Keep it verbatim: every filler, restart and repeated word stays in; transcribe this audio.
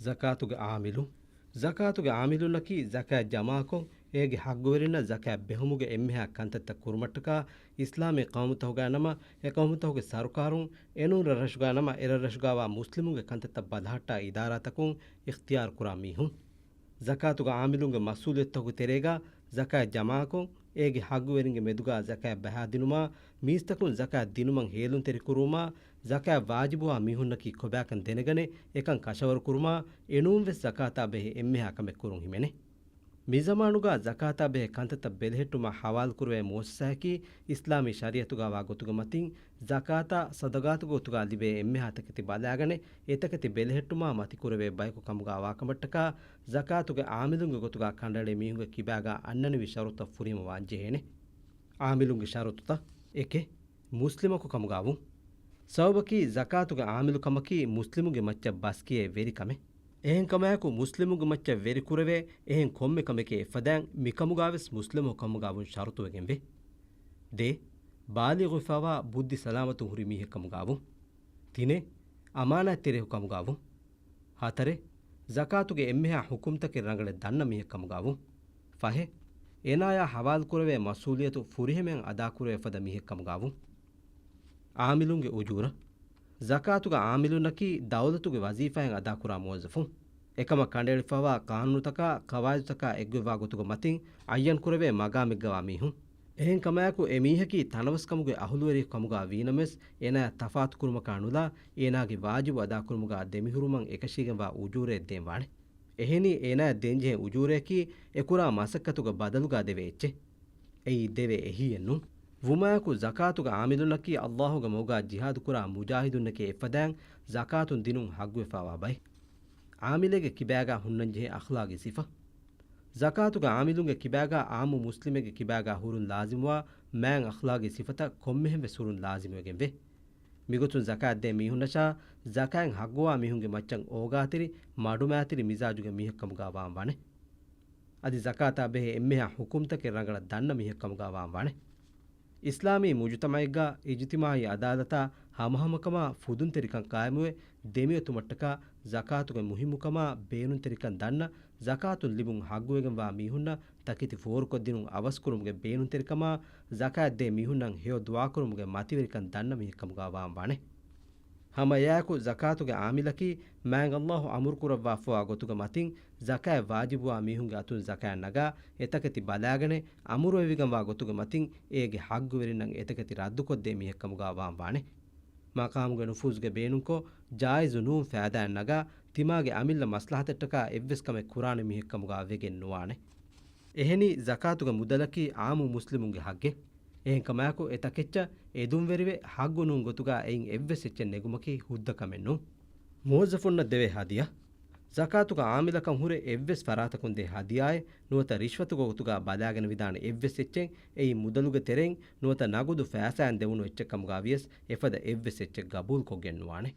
ޒަކާތުގެ ޢާމިލުން. ޒަކާތުގެ ޢާމިލުންނަކީ ޒަކާތް ޖަމާކޮށް، އޭގެ ޙައްގުވެރިންނަށް ޒަކާތް ބެހުމުގެ އެންމެހާ ކަންތައްތައް ކުރުމަށްޓަކާ، އިސްލާމީ ޤައުމުތަކުގަ ނަމަ، އެ ޤައުމުތަކުގެ ސަރުކާރުން، އެނޫން ރަށްރަށުގަ ނަމަ، އެ ރަށްރަށުގަވާ މުސްލިމުންގެ ކަންތައްތައް ބަލަހައްޓާ އިދާރާތަކުން އިޚްތިޔާރު ކުރާ މީހުން. ޒަކާތުގެ ޢާމިލުންގެ މަސްއޫލިއްޔަތުތަކުގެ ތެރޭގަ ޒަކާތް ޖަމާކޮށް، އޭގެ ޙައްގުވެރިންގެ މެދުގަ ޒަކާތް ބަހާދިނުމާ، މީސްތަކުން ޒަކާތް ދިނުމަށް ހޭލުންތެރިކުރުވުމާ، ޒަކާތް ވާޖިބުވާ މީހުންނަކީ ކޮބާކަން ދެނެގަނެ، އެކަން ކަށަވަރުކުރުމާ، އެނޫންވެސް ޒަކާތާ ބެހޭ އެންމެހާ ކަމެއް ކުރުން ހިމެނޭ. މިޒަމާނުގަ ޒަކާތާ ބެހޭ ކަންތައްތައް ބެލެހެއްޓުމަށް ޙަވާލުކުރެވޭ މުއައްސަސާއަކީ އިސްލާމީ ޝަރީޢަތުގަވާ ގޮތުގެ މަތިން، ޒަކާތާ ޞަދަޤާތުގެ ގޮތުގަ ލިބޭ އެންމެހާ ތަކެތި ބަލާގަނެ، އެތަކެތި ބެލެހެއްޓުމާ މަތިކުރެވޭ ބަޔަކު ކަމުގަވާކަމަށްޓަކާ، ޒަކާތުގެ ޢާމިލުންގެ ގޮތުގަ ކަނޑައެޅޭ މީހުންގެ ކިބާގަ އަންނަނިވި ޝަރުޠުތައް ފުރިހަމަވާންޖެހޭނެ. ޢާމިލުންގެ ޝަރުޠުތައް. އެކެއް، މުސްލިމަކު ކަމުގަވުން. ސަބަބަކީ ޒަކާތުގެ ޢާމިލުކަމަކީ މުސްލިމުންގެ މައްޗަށް ބަސްކިޔޭ ވެރިކަމެއް. އެހެންކަމާއެކު މުސްލިމުންގެ މައްޗަށް ވެރިކުރެވޭ އެހެން ކޮންމެ ކަމެކޭ އެއްފަދައިން މިކަމުގަވެސް މުސްލިމަކު ކަމުގަވުން ޝަރުޠުވެގެންވޭ. ދޭ، ބާލިޣުވެފަވާ ބުއްދި ސަލާމަތުން ހުރި މީހެއް ކަމުގަވުން. ތިނެއް، އަމާނާތްތެރިއެއް ކަމުގަވުން. ހަތަރެއް، ޒަކާތުގެ އެންމެހާ ޙުކުމްތަކެއް ރަނގަޅަށް ދަންނަ މީހެއް ކަމުގަވުން. ފަހެއް، އޭނާޔާ ޙަވާލުކުރެވޭ މަސްއޫލިއްޔަތު ފުރިހަމައިން އަދާކުރެވޭ ފަދަ މީހެއް ކަމުގަވުން. ޢާމިލުންގެ އުޖޫރަ. ޒަކާތުގެ ޢާމިލުންނަކީ ދައުލަތުގެ ވަޒީފާއިން އަދާކުރާ މުވައްޒަފުން. އެކަމަށް ކަނޑައެޅިފައިވާ ޤާނޫނުތަކާ ޤަވާޢިދުތަކާ އެއްގޮތްވާ ގޮތުގެ މަތިން ޢައްޔަންކުރެވޭ މަގާމެއްގަވާ މީހުން. އެހެންކަމާއެކު އެ މީހަކީ ތަނަވަސްކަމުގެ އަހުލުވެރިޔަކު ކަމުގަ ވީނަމަވެސް، އޭނާޔާ ތަފާތުކުރުމަކާ ނުލާ، އޭނާގެ ވާޖިބު އަދާކުރުމުގަ ދެމިހުރުމަށް އެކަށީގެންވާ އުޖޫރައެއް ދޭންވާނެ. އެހެނީ އޭނާޔަށް ދޭންޖެހޭ އުޖޫރަޔަކީ އެކުރާ މަސައްކަތުގެ ބަދަލުގަ ދެވޭ އެއްޗެއް. އެއީ ދެވޭ އެހީއެއް ނޫން. ވުމާއެކު ޒަކާތުގެ ޢާމިލުންނަކީ ﷲ ގެ މަގުގަ ޖިހާދުކުރާ މުޖާހިދުންނެކޭ އެއްފަދައިން ޒަކާތުން ދިނުން ޙައްގުވެފައިވާ ބައެއް. ޢާމިލެއްގެ ކިބާގަ ހުންނަންޖެހޭ އަޚްލާގީ ސިފަ. ޒަކާތުގެ ޢާމިލުންގެ ކިބާގަ ޢާއްމު މުސްލިމެއްގެ ކިބާގަ ހުރުން ލާޒިމުވާ މާތް އަޚްލާގީ ސިފަތައް ކޮންމެހެން ވެސް ހުރުން ލާޒިމުވެގެންވޭ. މިގޮތުން ޒަކާތް ދޭ މީހުންނަށާ، ޒަކާތް ޙައްގުވާ މީހުންގެ މައްޗަށް އޯގާތެރި، މަޑުމައިތިރި މިޒާޖުގެ މީހެއް ކަމުގަ ވާން ވާނެ. އަދި ޒަކާތާ ބެހޭ އެންމެހާ ޙުކުމްތަކެއް ރަނގަޅަށް ދަންނަ މީހެއް ކަމުގަ ވާން ވާނެ. އިސްލާމީ މުޖުތަމަޢެއްގަ އިޖުތިމާޢީ ޢަދާލަތާ ހަމަހަމަކަމާ ފުދުންތެރިކަން ޤާއިމުވެ ދެމިއޮތުމަށްޓަކާ ޒަކާތުގެ މުހިއްމުކަމާ ބޭނުންތެރިކަން ދަންނަ، ޒަކާތުން ލިބުން ޙައްގުވެގެންވާ މީހުންނަށް ތަކެތި ފޯރުކޮށްދިނުން އަވަސްކުރުމުގެ ބޭނުންތެރިކަމާ، ޒަކާތް ދޭ މީހުންނަށް ހެޔޮ ދުޢާކުރުމުގެ މަތިވެރިކަން ދަންނަ މީހެއް ކަމުގަ ވާން ވާނެ. ހަމައެއާއެކު ޒަކާތުގެ ޢާމިލަކީ މާތް ﷲ އަމުރުކުރައްވާފަވާ ގޮތުގެ މަތިން ޒަކާތް ވާޖިބުވާ މީހުންގެ އަތުން ޒަކާތް ނަގާ، އެތަކެތި ބަލާގަނެ، އަމުރުވެވިގެންވާ ގޮތުގެ މަތިން އޭގެ ޙައްގުވެރިންނަށް އެތަކެތި ރައްދުކޮށްދޭ މީހެއް ކަމުގަ ވާން ވާނެ. މަޤާމުގެ ނުފޫޒުގެ ބޭނުންކޮށް، ޖާއިޒު ނޫން ފައިދާއެއް ނަގާ، ތިމާގެ އަމިއްލަ މަސްލަހަތަށްޓަކާ އެއްވެސް ކަމެއް ކުރާނެ މީހެއް ކަމުގަ ވެގެން ނުވާނެ. އެހެނީ، ޒަކާތުގެ މުދަލަކީ ޢާއްމު މުސްލިމުންގެ ޙައްގެއް. އެހެންކަމާއެކު، އެ ތަކެއްޗަށް އެދުންވެރިވެ، ޙައްގު ނޫން ގޮތުގަ އެއިން އެއްވެސް އެއްޗެއް ނެގުމަކީ ހުއްދަ ކަމެއް ނޫން. މުވައްޒަފުންނަށް ދެވޭ ހަދިޔާ. ޒަކާތުގަ ޢާމިލަކަށް ހުރެ އެއްވެސް ފަރާތަކުން ދޭ ހަދިޔާއެއް ނުވަތަ ރިޝްވަތުގެ ގޮތުގަ ބަލާގަނެވިދާނެ އެއްވެސް އެއްޗެއް، އެއީ މުދަލުގެ ތެރެއިން ނުވަތަ ނަގުދު ފައިސާއިން ދެވުނު އެއްޗެއް ކަމުގަ ވިޔަސް، އެފަދަ އެއްވެސް އެއްޗެއް ގަބޫލުކޮށްގެން ނުވާނެ.